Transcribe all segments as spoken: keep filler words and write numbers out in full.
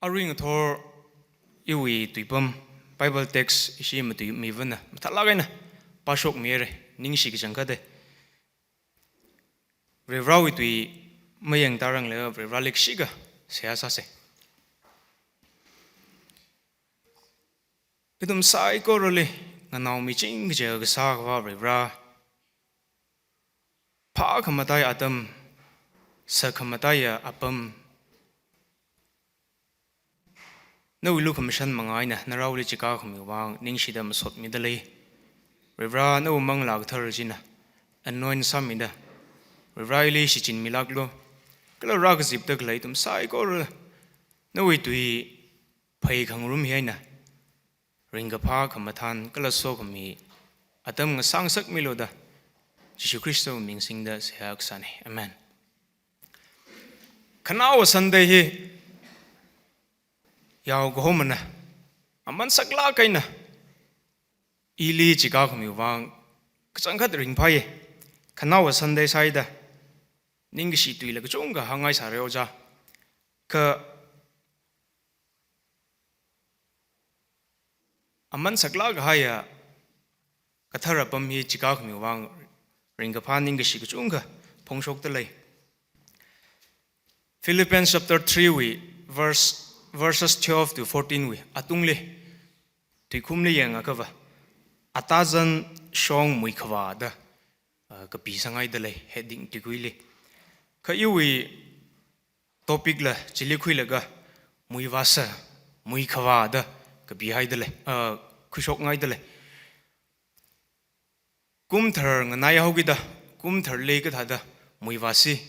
Arui ngathor iwui tuipam Bible text ishi matuimivana mathālāk eina pāshokmire, ningshi kachangkhatte. Varivarāwui tui mayang tāranglaga Varivarāli kashika seihā sāse. Ithum saikorali nganaomiching kaja kasā Akhava Varivarā, phākhamataiya atam, sākhamataiya apam, nawui lukhamashan manga eina naraoli chikākhami vang ningshida masotmida lei. Varivarā, nawui Manglā Kathara china anoint sāmida, Varivarā ili shichinmilāklu. Kala rākazipda khalei ithum saikora nawui tui phei khangarum hi eina ringkaphā, khamathān kala sokhami atam ngasāngasakmilu da Jishu Khristawui ming singda seihā kasāne. Amen. Khanaowa Sunday hi yao kahomana aman saklāk eina ili chikākhami vang kachangkhat ringphāye. Khanaowa Sunday sāhaida ningkashi tuila kachungkha hāngngai sāre oja. Kha aman saklāk kahaiya kathara apam hi chikākhami vang ringkaphā ningkashi kachungkha phongshokda lei. Philippians chapter three wui verse, verses twelve to fourteen wui atungli, tuikhumli yangakhava, Atazan shong muikhavā da, ah, kapi sāngaida lei, heading tuikuili. Kha iwui topic la chili khuilaga muivāsā, muikhavā da kapihaida lei, ah, khuishokngaida lei. Kumthar nganaihaokida, kumtharli kathāda muivāsi,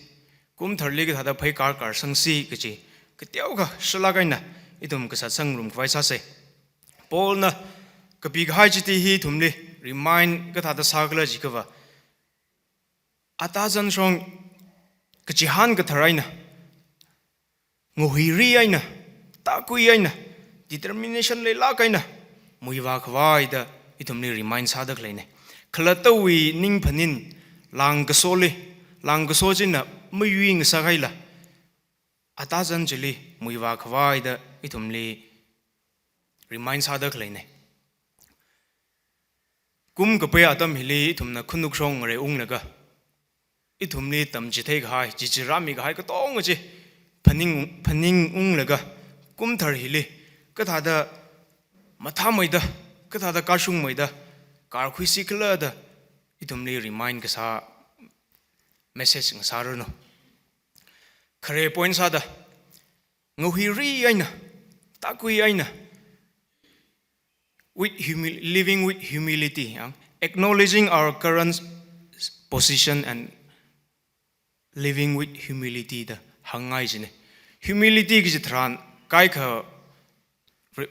kumtharli kathāda pheikar karsangsi kaji kateokha shalāk eina ithum kasā sangrumkhavai sāse. Paulna kapikahai chiti hi ithumli remind kathāda sākhala jiakhava, Atazan shong kachihān kathar eina, ngahuiri eina, tākui eina, determination leilāk eina muivākhavai da ithumli remind sāda khaleine. Khalattawui ningphanin lāngkasoli, lāngkaso china mayui ngasakhaila, Atazan chili muivākhavai da ithumli remind sāda khaleine. Kum kape atam hili ithumna khanukshong ngareiunglaga, ithumli tamchithei kahai, chichirāmi kahai katonga chi phaning, phaningunglaga, kumthar hili kathāda mathāmeida, kathāda kashungmeida karkhuisi khala da ithumli remind kasā message ngasāranu. Khare point sāda, ngahuiri eina, tākui eina, with humil-, living with humility, ah, acknowledging our current position and living with humility da hāngngai jine. Humility kaji tharan kaikha Vare-,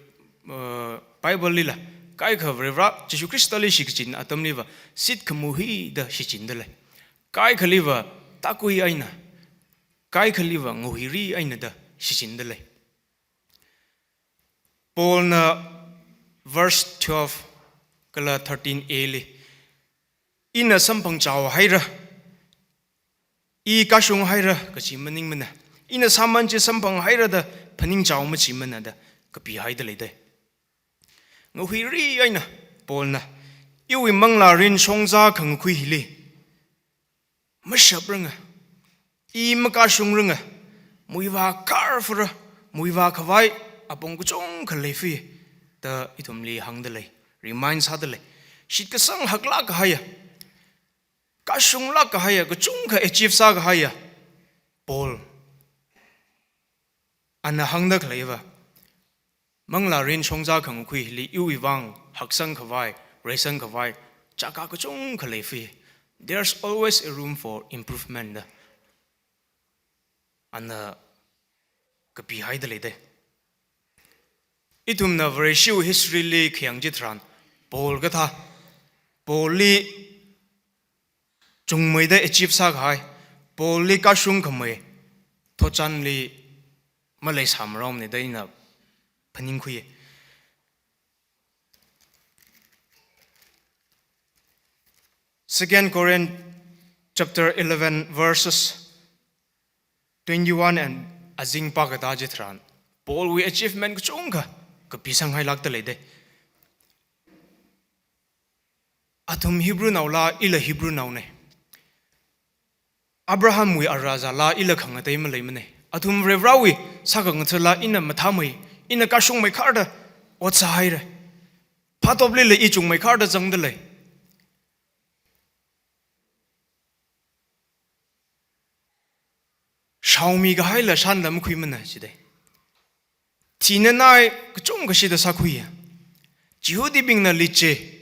uh, Bible lila kaikha Varivarā Jishu Khristali shikachin atamliva shitkhamui da shichinda lei. Kaikhaliva tākui eina, kaikhaliva ngahuiri eina da shichinda lei. Paulna verse twelve kala thirteen A li, ina samphangchao haira, i kashung haira kachi maningmana, ina sāman chi samphang haira da phaningchao machimana da kapihaida leidei. Ngahuiri eina Paulna, iwui manglārin shongza khangakhui hili mashapranga, i makashungranga, muivākar fura, muivākhavai apong kachungkha leifui da ithumli hāngda lei, remind sāda lei. Shitkasang haklāk kahaiya, kashunglāk kahaiya, kachungkha achieve sākahaiya Paul, ana hāngda khaleiva, manglārin shongza khangakhui hili iwui vang haksangkhavai, reisangkhavai chaka kachungkha leifui. There's always a room for improvement da ana kapihaida leidei. Ithumna Vareshiwui history li khayang chitharan, Paul kathā, Paul li chungmeida achieve sākahai, Paul li kashung khamei thotchanli maleisāmaromne da ina phaningkhui. Second Corinth chapter eleven verses twenty-one and azing pākatā chitharan, Paulwui achievement kachungkha kapisanghailākda leida. Athum Hebrew naola, ila Hebrew naona. Abrahamwui ara zāla, ila khangatei maleimana. Athum Varivarāwui sākhangathala, ina mathāmei, ina kashungmeikharda ot sāhaira. Phātoplila i chungmeikharda zangda lei. Shaomi kahaila shānda makhuimana jida. Thina nai kachungkha shida sākhuiya. Jihudibingna liche,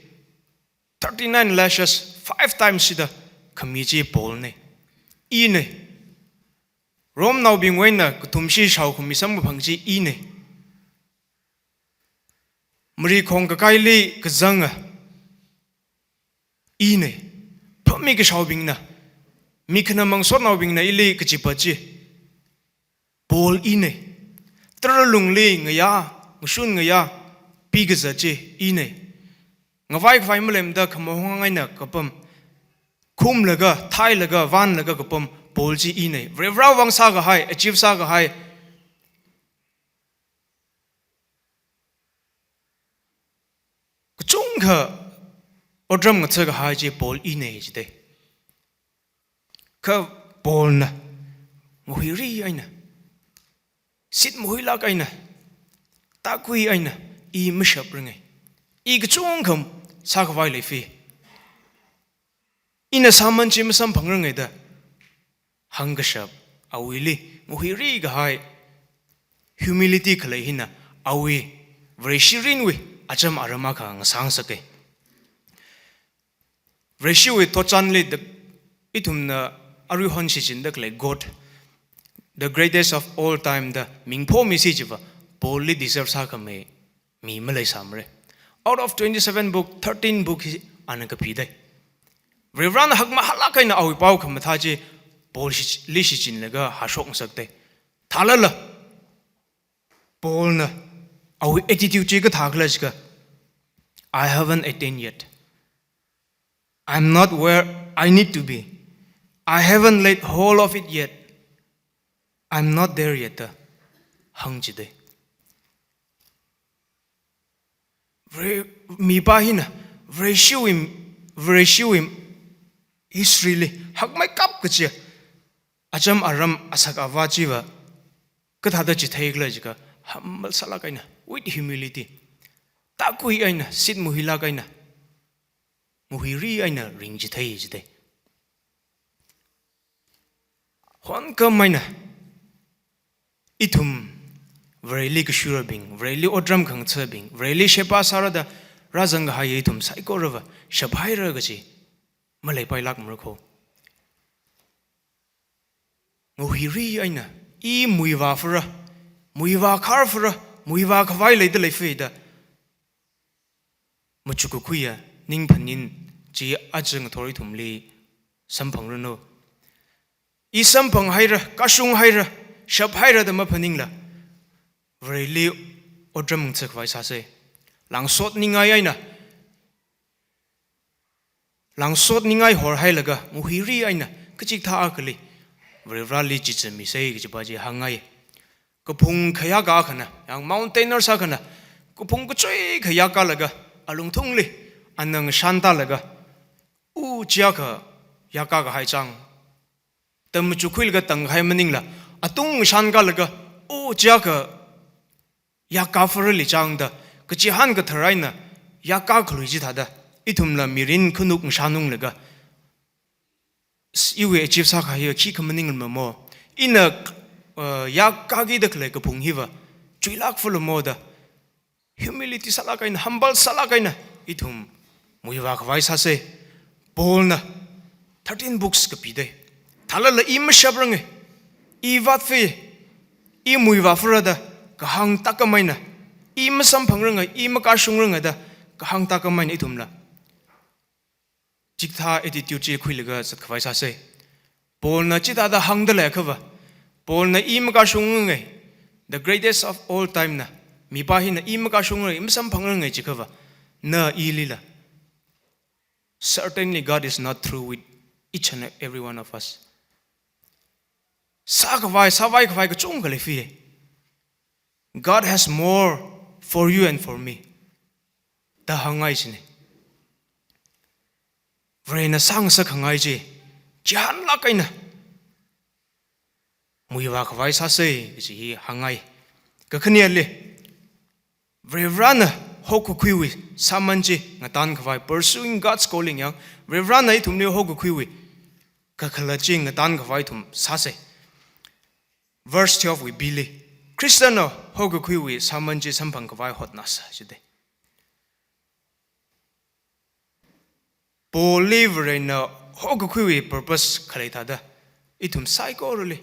thirty-nine lashes, five times shida khami chi Paulna. Ina. Romnaobingwui eina kathumshi shaokhami samkaphang chi ina. Marikhong kakaili kazanga ina. Phāmi kashaobingna, mi khanamang sotnaobingna ili kachipa chi Paul ina. Tara lungli ngayā, ngashun ngayā pikazat chi ina. Ngavai khavai maleimada khamahong eina kapam, khumlaga, thailaga, vanlaga kapam Paul chi ina. Varivarāwui vang sākahai, achieve sākahai kachungkha otram ngathakahai chi Paul ina jida. Kha Paulna ngahuiri eina, shitmahuilāk eina, tākui eina, i mashaprangai. I kachungkha sākhavai leifi. Ina sāman chi masamphangranga da hāngkashap, awuili ngahuiri kahai humility khalei hina awui Vareshi mirinwui acham aram akha ngasāngasaka. Vareshiwui thotchanli da ithumna aruihon shichinda khalei God, the greatest of all time da mingphomisi chiva Paulli deserve sākhamei mi maleisāmara. Out of twenty-seven book, thirteen book hi ana kapida. Varivarāna hakmahālāk eina awui pao khamathā chi Paulli shichinlaga hāshokngasakda. Thālala Paulna awui attitude chi kathā khala jiakha, "I haven't attained yet. I'm not where I need to be. I haven't laid hold of it yet. I'm not there yet," da hāngchida. Vare-, mipā hina Vareshiwui, Vareshiwui history li hakmeikap kachi acham aram asak avā chiva kathāda chithei khala jiakha, humble sālāk eina, with humility, tākui eina, shitmahuilāk eina, ngahuiri eina ringchithei jida. Honkhamei eina ithum Vareli kashurabing, Vareli otram khangathabing, Vareli sheba sāra da rāzangkahai ithum saikorava shaphaira kachi maleipailākmara kho. Ngahuiri eina, i muivā phara, muivā khar phara, muivā khavai leida leifi da machukakhuiya ningphaning chi aja ngathor ithumli samphangranu. I samphanghaira, kashunghaira, shaphaira da maphaningla, Vareli otram ngathakhavai sāsa. Langsotningai eina, langsotningai horhailaga, ngahuiri eina, kachikathā akhali Varivarāli chichāmisa kajipa chi hāngngai. Kaphung khayākā akhana, yang mountaineer sākhana, kaphung kachui khayākālaga, alungthungli ana ngashantālaga, u chiakha yākākahai chang. Tam machukhuilaga tangkahai maningla, atung ngashankālaga, u chiakha yākā phara leichang da, kachihān kathar eina yākākhalui chithāda, ithumla mirin khanuk ngashanunglaga, s-, iwui achieve sākahai hi khikha maningmamo. Ina, uh, yākākida khalei kaphung hiva chuilāk phālamo da humility sālāk eina, humble sālāk eina, ithum muivā khavai sāsa. Paulna thirteen books kapida. Thālala i mashaprangai, i vātphei, i muivā phara da kahāng tākam eina, i masamphangrangai, i makashungrangai da kahāng tākam eina ithumla chikathā attitude chi khuilaga zatkhavai sāsa. Paulna chithāda hāngda leiakhava, Paulna i makashungrangai, the greatest of all time na, mipā hina i makashungrangai, i masamphangrangai jiakhava, na ilila, certainly God is not through with each and every one of us. Sākhavai, sāvaikhavai kachungkha leifi. "God has more for you and for me," da hāngngai chine. Varena sāngasak khangai chi, chihānlāk eina muivā khavai sāsei kachi hi hāngngai. Kakhaneli, Varivarana hokakhuiwui sāman chi ngatān khavai, pursuing God's calling yang, Varivarana ithumli hokakhuiwui kakhalat chi ngatān khavai ithum sāsei. Verse twelve wui B li, Khristana hokakhuiwui sāman chi samphang khavai hotnāsa, jide. Paulli Varena hokakhuiwui purpose khalei thāda, ithum saikorali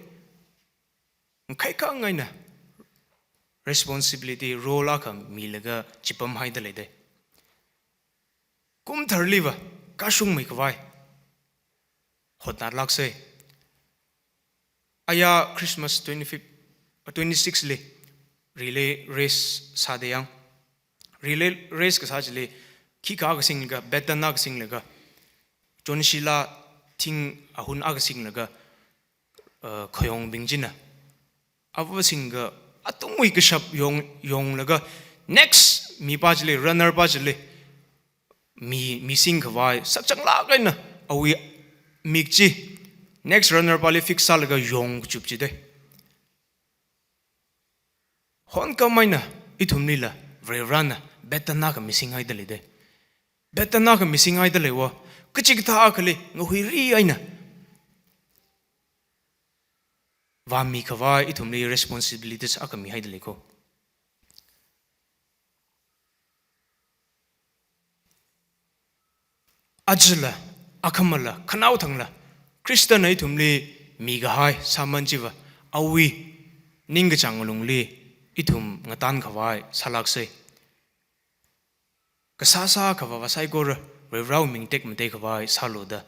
ngakhai khangaina responsibility, role akha milaga chipamhaida leide. Kumtharliva kashungmei khavai hotnālāksei. Aya Christmas twenty-fifth, uh, twenty-six li relay race sāda yang. Relay race kasā chili khikha kasinglaga, baton akha singlaga, chonshila thing ahun akha singlaga, uh, khayongbing china ava singga atungwui kashap yong, yonglaga, next mipā chili, runner pā chili, mi, mising khavai sakchanglāk eina awui mik chi next runner pāli fix sālaga yong kachup chide. Honkam eina ithumlila Varivarana baton akha misinghaida leide. Baton akha misinghaida leiva, kachikathā akhali ngahuiri eina vāmi khavai ithumli responsibilities akha mihaida lei ko. Ajala, akhamala, khanaothangla, Khristana ithumli mikahai sāman chiva, awui ningkachāng lungli ithum ngatān khavai sālāksei. Kasā sākhavā saikora Varivarāwui ming tekmatei khavai sālu da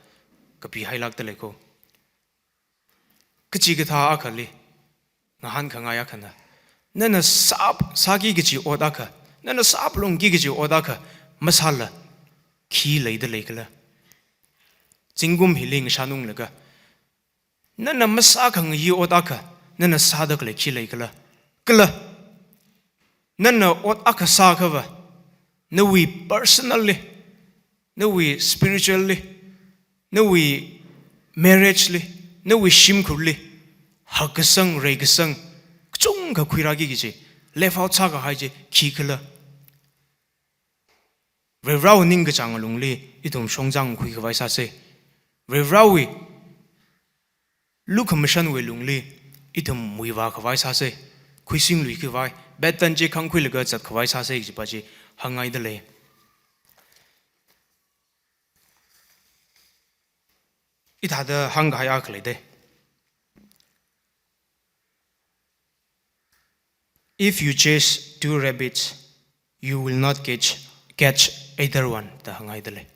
kapihailākda lei ko. Kachikathā akhali ngahānkhangai akhana, nana sāp, sāki kachi ot akha, nana sāphalungki kachi ot akha masāla khi leida leikhala? Zingkum hili ngashanunglaga, nana masākhangayi ot akha nana sāda khalei khi leikhala? Kala nana ot akha sākhava, nawui personally, nawui spiritually, nawui marriage li, nawui shimkhurli hakkasang, reikasang, kachungkha khuirāki kachi, left out sākahai chi khikhala? Varivarāwui ningkachāng lungli ithum shongzang khuikhavai sāsei. Varivarāwui lukhamashanwui lungli ithum muivā khavai sāsei. Khuising luikhavai, baton chi khangkhuilaga zatkhavai sāsei kajipa chi hāngngaida lei. Hithāda hāngkahai akha leidei. If you chase two rabbits, you will not catch, catch either one, da hāngngaida lei.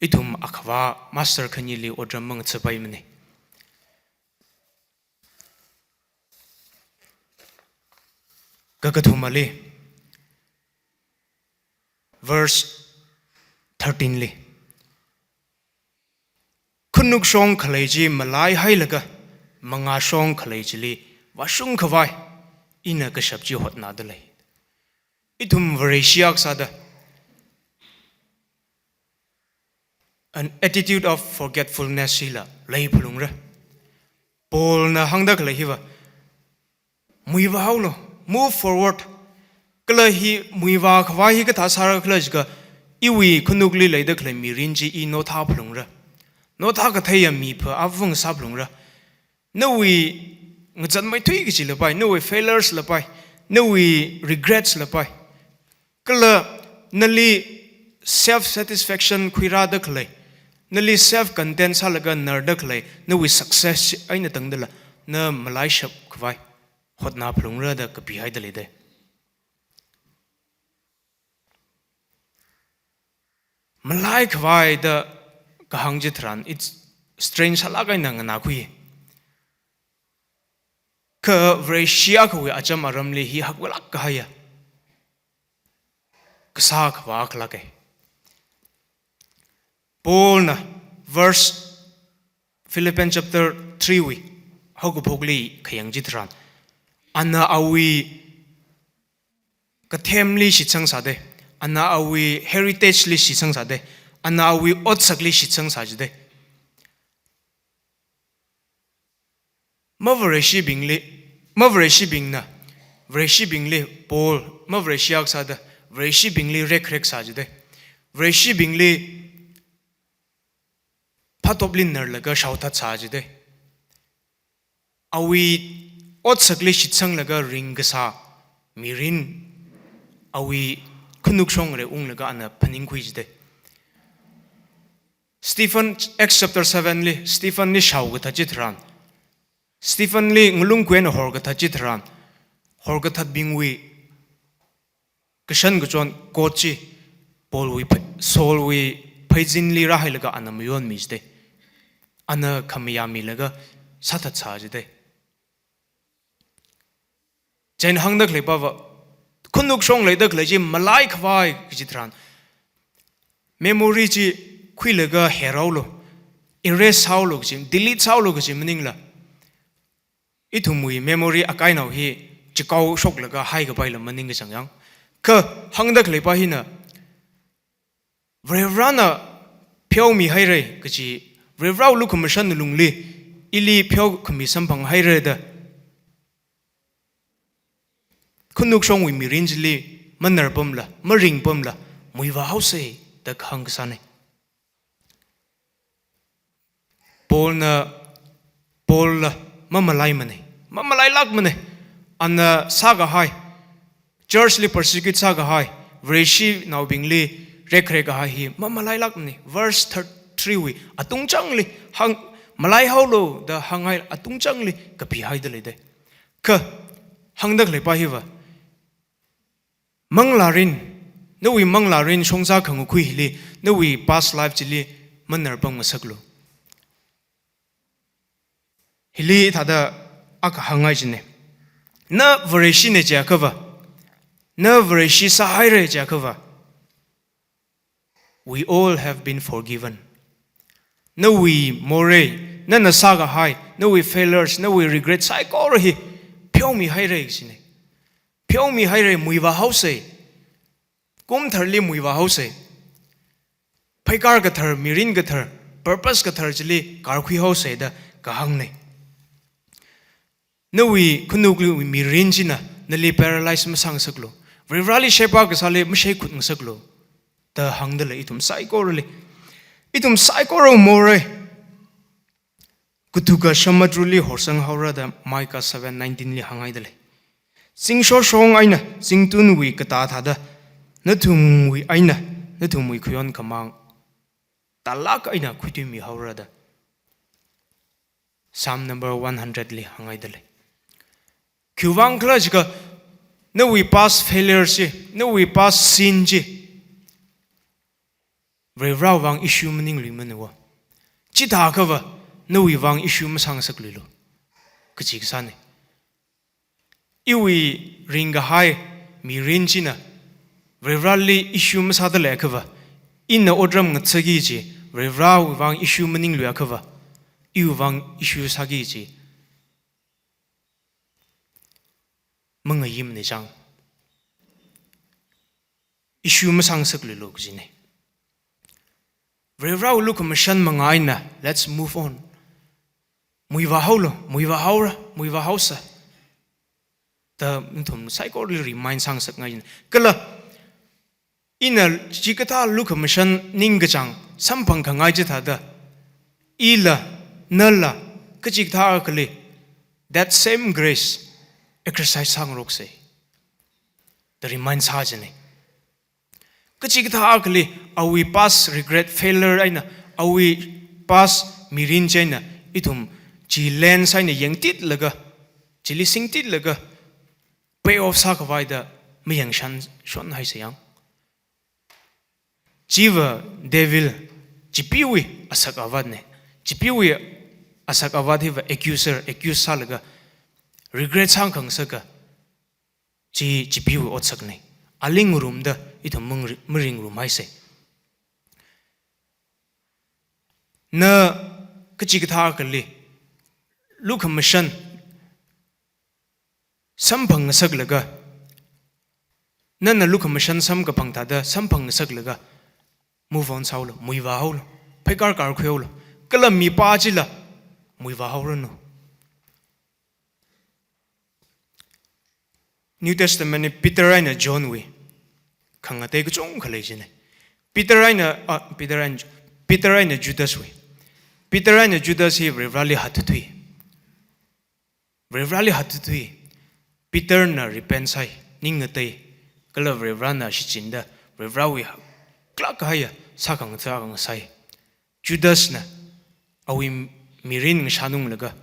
Ithum akhavā master khanili otram mangathapaimana. Kakathumali, verse thirteen li, khanuk shong khalei chi malaihailaga, mangā shong khalei chili vāshungkhavai ina kashap chi hotnāda lei. Ithum Vareshi akha sāda, an attitude of forgetfulness hila leiphalungra. Paulna hāngda khalei hiva, muivāhaolu, move forward. Kala hi muivā khavai hi kathā sāra khala jiakha, iwui khanukli leida khalei mirin chi i nothāphalungra. Nothā katheiya mipha avung sāphalungra. Nawui ngazanmeithui kachi lapai, nawui failures lapai, nawui regrets lapai, kala nali self satisfaction khuirāda khalei, nali self content sālaga narda khalei, nawui success eina tangdala na malaishap khavai hotnāphalungra da kapihaida leidei. Malaikhavai da kahāng chitharan, it's strange sālāk eina nganākhui. Kha Vareshi akhawui acham aramli hi haklāk kahaiya kasā khavā akhalāka. Paulna verse Philippians chapter three wui haokaphokli khayang chitharan, ana awui kathemli shitsang sāda, ana awui heritage li shitsang sāda, ana awui otsakli shitsang sā jida. Mavareshibingli, mavareshibingna, vareshibingli Paul, mavareshi akha sāda, vareshibingli rekrek sā jida. Vareshibingli phatopli narlaga shaothat sā jida. Awui otsakli shitsanglaga ringkasā mirin, awui khanukshong re unglaga ana phaningkhui jida. Stephen, Acts chapter seven li, Stephen li shaokathat chitharan, Stephen li ngalung kuina horkathat chitharan, horkathatbingwui kashan kachon coat chi Paul wui phei-, Saul wui pheizinli rāhailaga ana mayonmi jida. Ana khamayā milaga sāthat sā jida. Chieina hāngda khalei pava, khanukshong leida khalei chi malaikhavai kaji tharan, memory chi khuilaga herhaolu, erase sāhaolu kaji, delete sāhaolu kaji maningla, ithumwui memory akainao hi chikao shoklaga haikapaila maningkachang yang. Kha hāngda khalei pa hina, Varivarana pheomihaira kaji, Varivarawui lukhamashan lungli ili pheokhami samphanghaira da, khanukshongwui mirin chili manarpamla, maringpamla, muivāhaosa da kahāng kasāna. Paulna, Paul la mamalaimana, mamalailākmana. Ana sākahai, church li persecute sākahai, vareshinaobingli rekrek kahai hi mamalailākmana. Verse thirty-three wui atungchangli hāng, malaihaolu da hānghai atungchangli kapihaida leida. Kha hāngda khalei pa hiva, manglārin, nawui manglārin shongza khangakhui hili, nawui past life chili manarpamngasaklu. Hili thāda akha hānghai jina. Na vareshina jiakhava, na vareshi sāhaira jiakhava, we all have been forgiven. Nawui morei, nana sākahai, nawui failures, nawui regret saikora hi pheomihaira kajina. Pheomihaira, muivāhaosa. Kumtharli muivāhaosa. Pheikar kathar, mirin kathar, purpose kathar chili karkhuihaosa da kahāngna. Nawui khanukli mirin china nali paralyze masāngasaklu. Varivarali sheba kasāli masheikhutngasaklu da hāngdalei ithum saikorali. Ithum saikora morei kathuka samudrali horsanghaora da Micah seven nineteen li hānghaidalei. Zingshoshong eina zingtunwui katā thāda, nathumwui eina nathumwui khayon khamāng tālāk eina khuituimihaora da Psalm number one hundred li hānghaidalei. Khiwuivang khala jiakha, nawui past failure chi, nawui past sin chi, Varivarawui vang issue maningluimana. Chithākhava, nawui vang issue masāngasakluilu kaji kasāna. Iwui ringkahai mirin china Varivarali issue masāda leiakhava, ina otram ngathaki kaji Varivarawui vang issue maningluiakhava, iwui vang issue sāki kaji mangayimana chang. Issue masāngasakluilu kajina. Varivarawui lukhamashan manga eina, let's move on. Muivāhaolu, muivāhaora, muivāhaosa da nathum saikorali remind sāngasakngaina. Kala ina chikathā lukhamashan ningkachāng samphangkhangai chithāda, ila, nala, kachikathā akhali that same grace exercise sāngaroksa da remind sā jina. Kachikathā akhali awui past regret, failure eina, awui past mirin chieina ithum chi lens eina yangtitlaga, chili singtitlaga, pay off sākhavai da mayangshan shonhaisa yang. Chiva devil, chipeewui asak avatna. Chipeewui asak avat hiva accuser, accuse sālaga, regret sāngkhangasaka, chi chipeewui otsakna. Ali ngarumda ithum mangri-, maringrumhaisa. Na kachikathā akhali lukhamashan samphangngasaklaga, Nana lukhamashan samkaphang thāda samphang ngasaklaga, move on sāhaolu, muivāhaolu, pheikar karkhuihaolu, kala mipā chila muivāhaoranu. New Testament li Peter eina John wui khangatei kachungkha lei jina. Peter eina, ah, Peter eina, Peter eina Judas wui. Peter eina Judas hi Varivarāli hatthuithui. Varivarāli hatthuithui. Peter na repent sāi, ning ngatei, kala Varivarāna shichinda, Varivarāwui haklāk kahaiya sākhangatha akha ngasāi. Judas na awui mirin ngashanunglaga,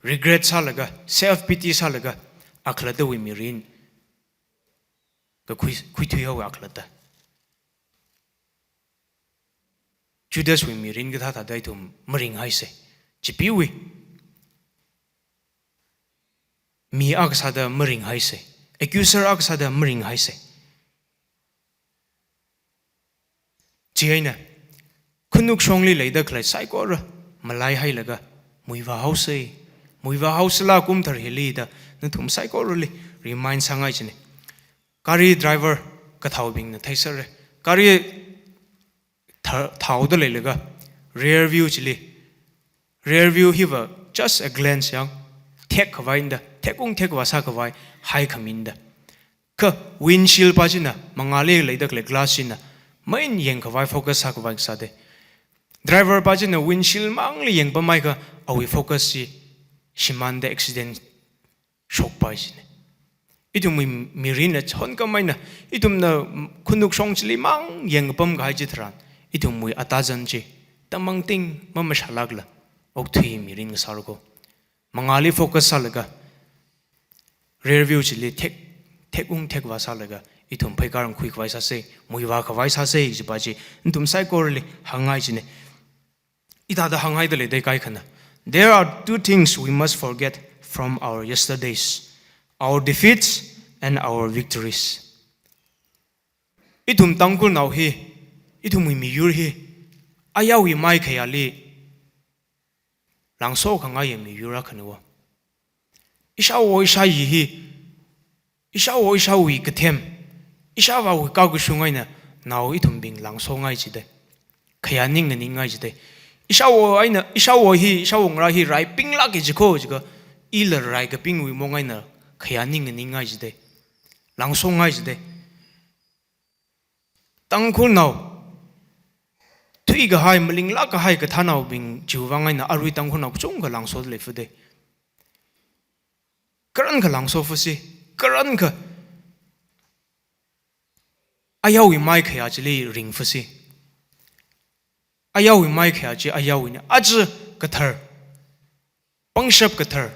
regret sālaga, self pity sālaga, akhalattawui mirin kakhui, khuithuihaowa akhalatta. Judas wui mirin kathā thāda ithum maringhaisa. Chipeewui mi akha sāda maringhaisa. Accuser akha sāda maringhaisa. Chieina, khanukshongli leida khalei saikora malaihailaga, muivāhaosa. Muivāhaosala kumthar hili da nathum saikorali remind sāngai jina. Gari driver kathaobingna theisera. Gari tha-, thaoda leilaga, rear view chili, rear view hiva just a glance yang, thekkhavai eina da, thekung thekvā sākhavai, haikhamina da. Kha windshield pā china, mangāli leida khalei glass china, main yangkhavai focus sākhavai sāda. Driver pā china windshield mangli yangpamhaiakha awui focus chi shimānda accident shokpai jina. Ithumwui mirinna chonkamai eina, ithumna khanukshong chili mang yangpamkahai chitharan, ithumwui atazan chi tamangting mamashālākla okthui mirin ngasārako. Mangāli focus sālaga, rear view chili thek, thekung thekvā sālaga, ithum pheikar ngakhuikhavai sāsa, muivākhavai sāsa, chipa chi nathum saikorali hāngngai jina. Hithāda hānghaida leida kaikhana. There are two things we must forget from our yesterdays, our defeats and our victories. Ithum Tangkhulnao hi, ithumwui miyur hi, ayāwui maikhayāli lāngsokhangai miyur akhana wo. Ishāwo ishāyi hi, ishāwo ishāwui kathem, ishāvāwui kakashung eina nao ithumbing lāngsongai jida. Khayā ning nganingngai jida. Ishāwo eina, ishāwo hi, ishāwo ngarā hi raipinglāka jiko jiakha, ila raikapingwui mong eina khayā ning nganingngai jida. Lāngsongai jida. Tangkhulnao thuikahai, malinglāk kahai kathānaobing chiwui vang eina arui Tangkhulnao kachungkha lāngsoda leifada. Karankha lāngsofasi, karankha ayāwui maikhayā chili ringfasi. Ayāwui maikhayā chi ayāwuina, aja kathar, pangshap kathar,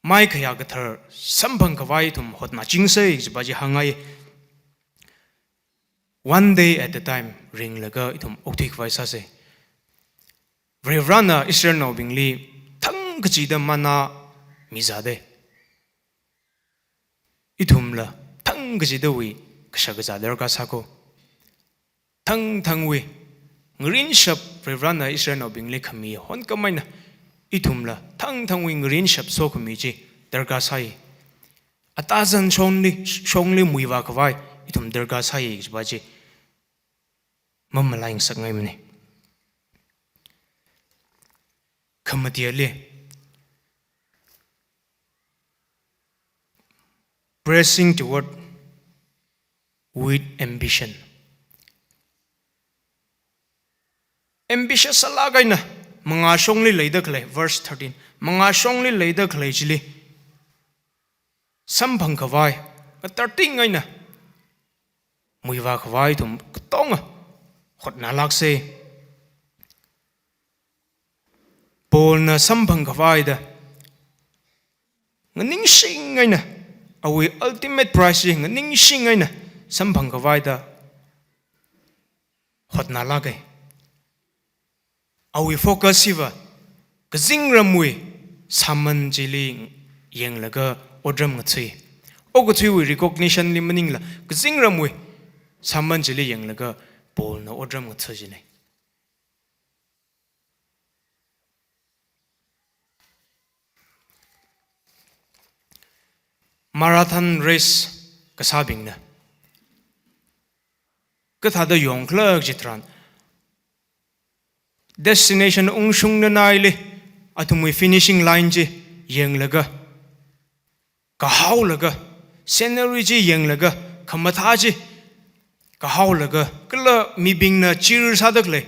maikhayā kathar samphangkhavai ithum hotnāchingsa, chipa chi hāngngai. One day at a time ringlaga ithum okthuikhavai sāsa. Varivarāna Israelnaobingli thangkachida manna mizāda. Ithumla thangkachidawui kashakazā darkar sāko. Thangthangwui ngarinshap Varivarāna Israelnaobingli khami honkamai eina ithumla thangthangwui ngarinshap sokhami chi darkar sāi. Atazan shongli, shongli muivākhavai ithum darkar sāi, chipa chi mamalai ngasakngaimana. Khamateli, pressing toward with ambition. Ambitious sālāk eina mangāshongli leida khalei, verse thirteen, mangāshongli leida khalei chili samphangkhavai, kathar ting eina muivākhavai ithum katonga hotnālāksa. Paulna samphangkhavai da nganingshing eina, awui ultimate prize chi nganingshing eina samphangkhavai da hotnālāka. Awui focus hiva kazingramwui sāman chili yanglaga otram ngatha. Okathuiwui recognition li maningla, kazingramwui sāman chili yanglaga Paulna otram ngatha jina. Marathon race kasābingna. Kathāda yongkhala chitharan, destination ungshungda naili, athumwui finishing line chi yanglaga, kahaolaga, scenery chi yanglaga, khamathā chi kahaolaga, kala mibingna cheer sāda khalei,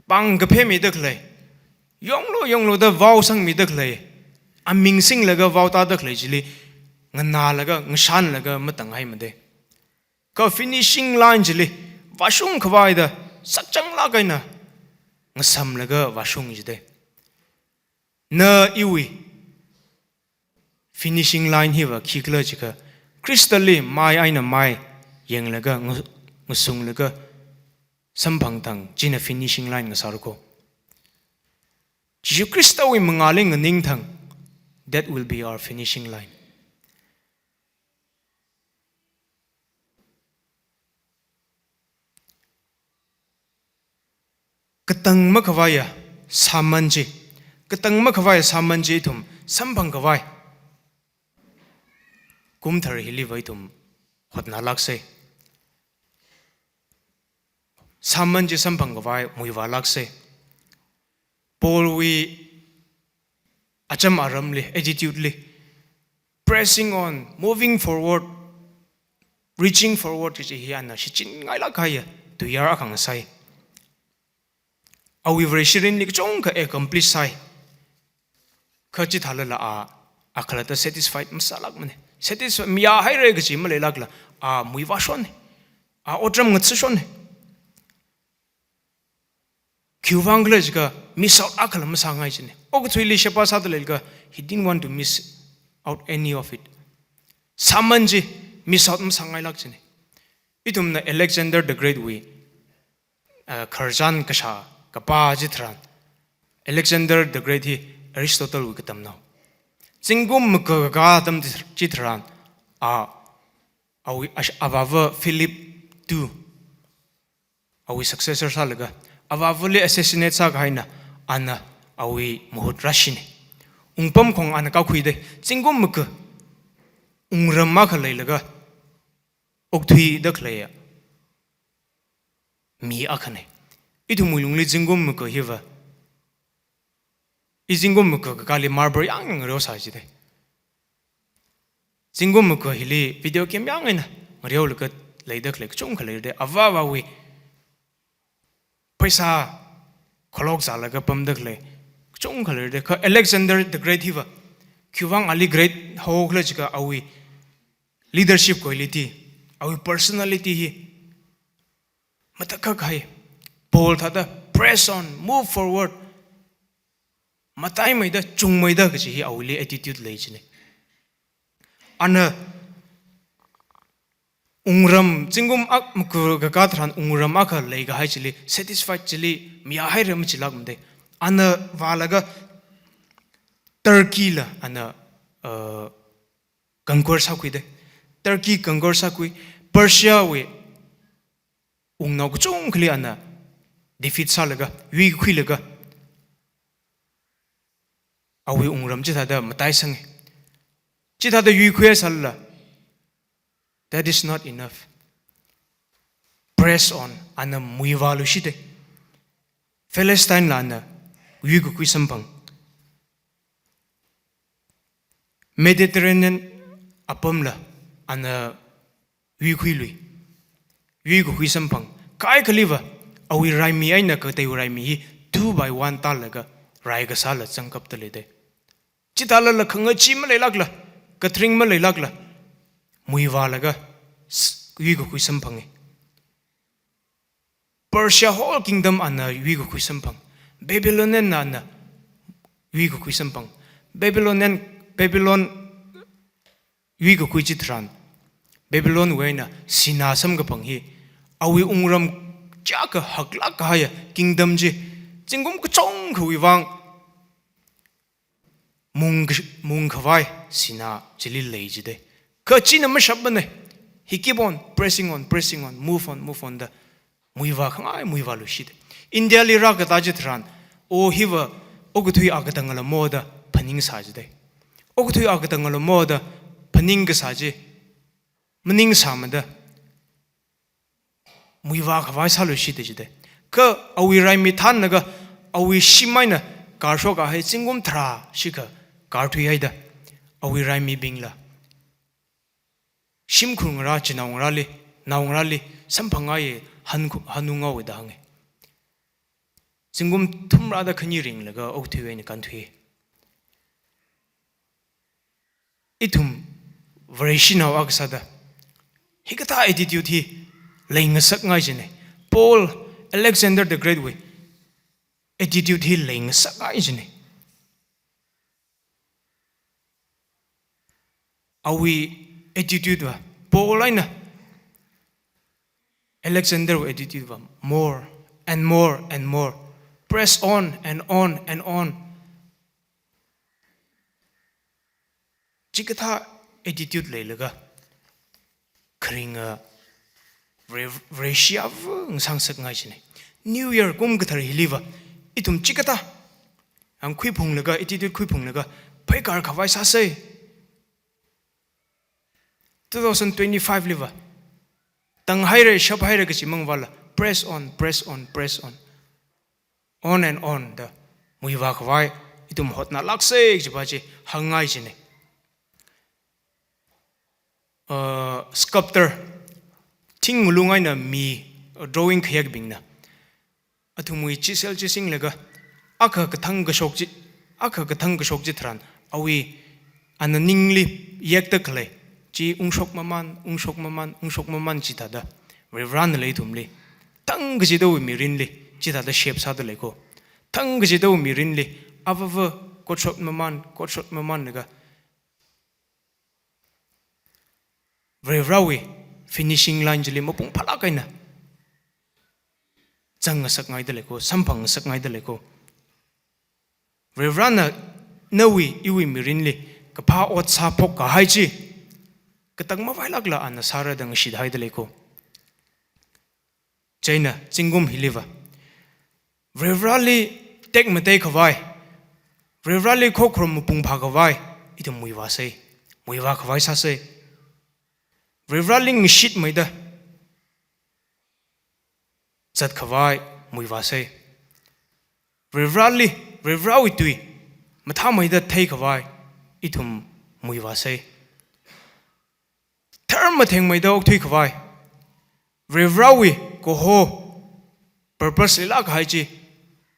pāng kaphemida khalei, yonglu yonglu da vaosangmida khalei, aming singlaga vaotāda khalei chili nganālaga, ngashanlaga matanghaimade. Kha finishing line chili vāshung khavaida sakchanglāk eina ngasamlaga vāshung jide. Na iwui finishing line hiva khikhala jiakha, Khristali mai eina mai yanglaga, ngu-, ngasunglaga samphangthang, china finishing line ngasāra ko. Jishu Khristawui mangāli nganingthang, that will be our finishing line. Katang makhavaiya sāman chi, katang makhavaiya sāman chi ithum samphang khavai, kumthar hiliva ithum hotnalākse. Sāman chi samphang khavai muivālākse. Paulwui acham aramli, attitude li, pressing on, moving forward, reaching forward kaji hi ana shichin ngailāk kahaiya tuiyār akha ngasai. Awui Vareshi mirinli kachungkha accomplish sāi. Kha chithālala a, a khalatta satisfied masālākmane. Satisfied, mayāhaire kaji maleilākla, a muivāshonne. A otram ngatshashonne. Khiwuivang khala jiakha miss out akhala masāngai jine. Okathuili sheba sāda leilakha, he didn't want to miss out any of it. Sāman chi miss out masāngailāk jine. Ithumna Alexander the Great wui, uh, khararchan kashā kapā chitharan, Alexander the Great hi Aristotle wui katamnao. Zingkum makakā atam chitharan, a, awui ash-, avāva Philip two, awui successor sālaga, avāvali assassinate sākahaina, ana awui mahut rāshine. Wungpamkhong ana kakhuide, zingkum maka wungram akha leilaga okthuida khaleiya mi akhane. Ithumwui lungli zingkum maka hiva, i zingkum maka kakāli marble yang yang ngareosā jide. Zingkum maka hili video game yang eina ngareolaga leida khalei kachungkha leide. Avā avāwui pheisā khalok zālaga pamda khalei kachungkha leide. Kha Alexander the Great hiva khiwuivang ali great hokhala jiakha awui leadership quality, awui personality hi matakhak hai. Paul thāda press on, move forward, mataimeida, chungmeida kaji hi awuili attitude lei jine. Ana wungram, zingkum ak-, maka kakā tharan wungram akha leikahai chili satisfied, chili mayāhaire machilākmade. Ana vālaga Turkey la ana, uh, conquer sākhuide. Turkey conquer sākhui, Persia wui wungnao kachungkhali ana defeat sālaga, yuikakhuilaga, awui wungram chithāda mataisange. Chithāda yuikhuiya sālala, that is not enough. Press on, ana muivāluishide. Palestine la ana yuikakhui samphang. Mediterranean apamla ana yuikhuilui. Yuikakhui samphang. Kaikhaliva awui raimi eina kateiwui raimi hi two by one tālaga rai kasāla zangkapda leide. Chithālala khangachee maleilākla, kathring maleilākla, muivālaga s-, yuikakhui samphange. Persia whole kingdom ana yuikakhui samphang. Babylonian na ana yuikakhui samphang. Babylonian, Babylon yuikakhui chitharan, Babylon wui eina sinā samkaphang hi, awui wungram chiyākha haklāk kahaiya kingdom chi, zingkum kachungkhawui vang mung, mungkhavai sinā chili lei jide. Kha china mashapmane. He keep on pressing on, pressing on, move on, move on da muivākhangai muivāluishide. India li rākatā chitharan, o hiva okathui akatangala mo da phaningsā jide. Okathui akatangala mo da phaning kasā chi, maningsāmada, muivā khavai sāluishit da jida. Kha awui raimi thānlaga, awui shim eina kārshokkahai zingkum tharā shikha kārthuihaida, awui raimibingla shimkhur ngarā, chinaongarāli, naongarāli samphangngaiya, han, hanunghaowa da hānga. Zingkum thumrāda khani ringlaga okathui eina kānthui. Ithum Vareshinao akha sāda hikathā attitude hi leingasakngai jina. Paul, Alexander the Great wui attitude hi leingasakngai jina. Awui attitude va, Paul eina Alexander wui attitude va, more and more and more. Press on and on and on. Chikathā attitude leilaga, kharinga Vare-, Vareshi ava ngasāngasakngai jina. New Year kum kathar hiliva, ithum chikathā ang khuiphunglaga, attitude khuiphunglaga, pheikar khavai sāsa. Two thousand twenty-five liva, tanghaira, shaphaira kachi mang vala, press on, press on, press on. On and on da, muivā khavai ithum hotnālāksa kajiva chi hāngngai jina. Uh, sculptor, thing ngalung eina mi, uh, drawing khayakbingna athumwui chisel chisinglaga, akha kathang kashok chi, akha kathang kashok chitharan, awui ana ningli yekta khalei chi ungshok mamān, ungshok mamān, ungshok mamān chithāda, Varivarānala ithumli, thang kachidawui mirinli chithāda shape sāda lei ko. Thang kachidawui mirinli avava kotshot mamān, kotshot mamānlaga, Varivarāwui finishing line chili mapung phālāk eina zangngasakngaida lei ko, samphangngasakngaida lei ko. Varivarāna nawui, iwui mirinli kaphā ot sāphokkahai chi katang mavailākla ana sāra da ngashithaida lei ko. Chieina zingkum hiliva, Varivarāli tekmatei khavai, Varivarāli khokharum mapung phā khavai, ithum muivāsa, muivā khavai sāsa. Varivarāli ngashitmeida zat khavai muivāsa. Varivarāli, Varivarāwui tui mathāmeida thei khavai, ithum muivāsa. Tharmathengmeida okthui khavai, Varivarāwui kaho purpose leilākkahai chi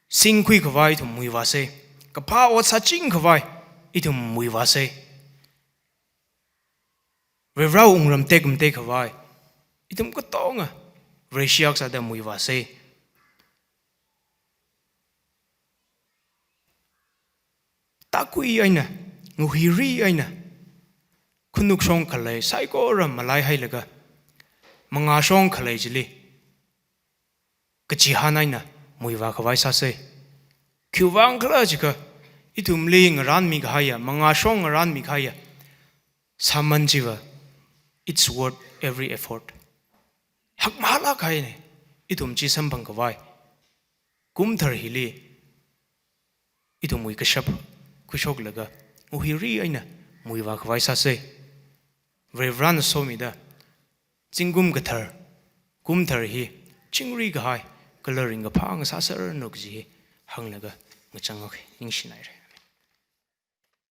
singkhui khavai ithum muivāsa. Kaphā ot sāching khavai ithum muivāsa. Varivarāwui wungram tekmatei khavai ithum katonga Vareshi akha sāda muivāsa. Tākui eina, ngahuiri eina, khanukshong khalei saikora malaihailaga, mangāshong khalei chili kachihān eina muivā khavai sāsa. Khiwuivang khala jiakha, ithumli ngarānmi kahaiya, mangāshong ngarānmi kahaiya sāman chiva, it's worth every effort. Hakmahālāk kahaina, ithum chi samphang khavai. Kumthar hili ithumwui kashap khuishoklaga, ngahuiri eina muivā khavai sāsa. Varivarāna somida, zingkum kathar, kumthar hi chingri kahai kala ringkaphā ngasāserranu kaji hi hānglaga ngachang haoki, ningshinaira.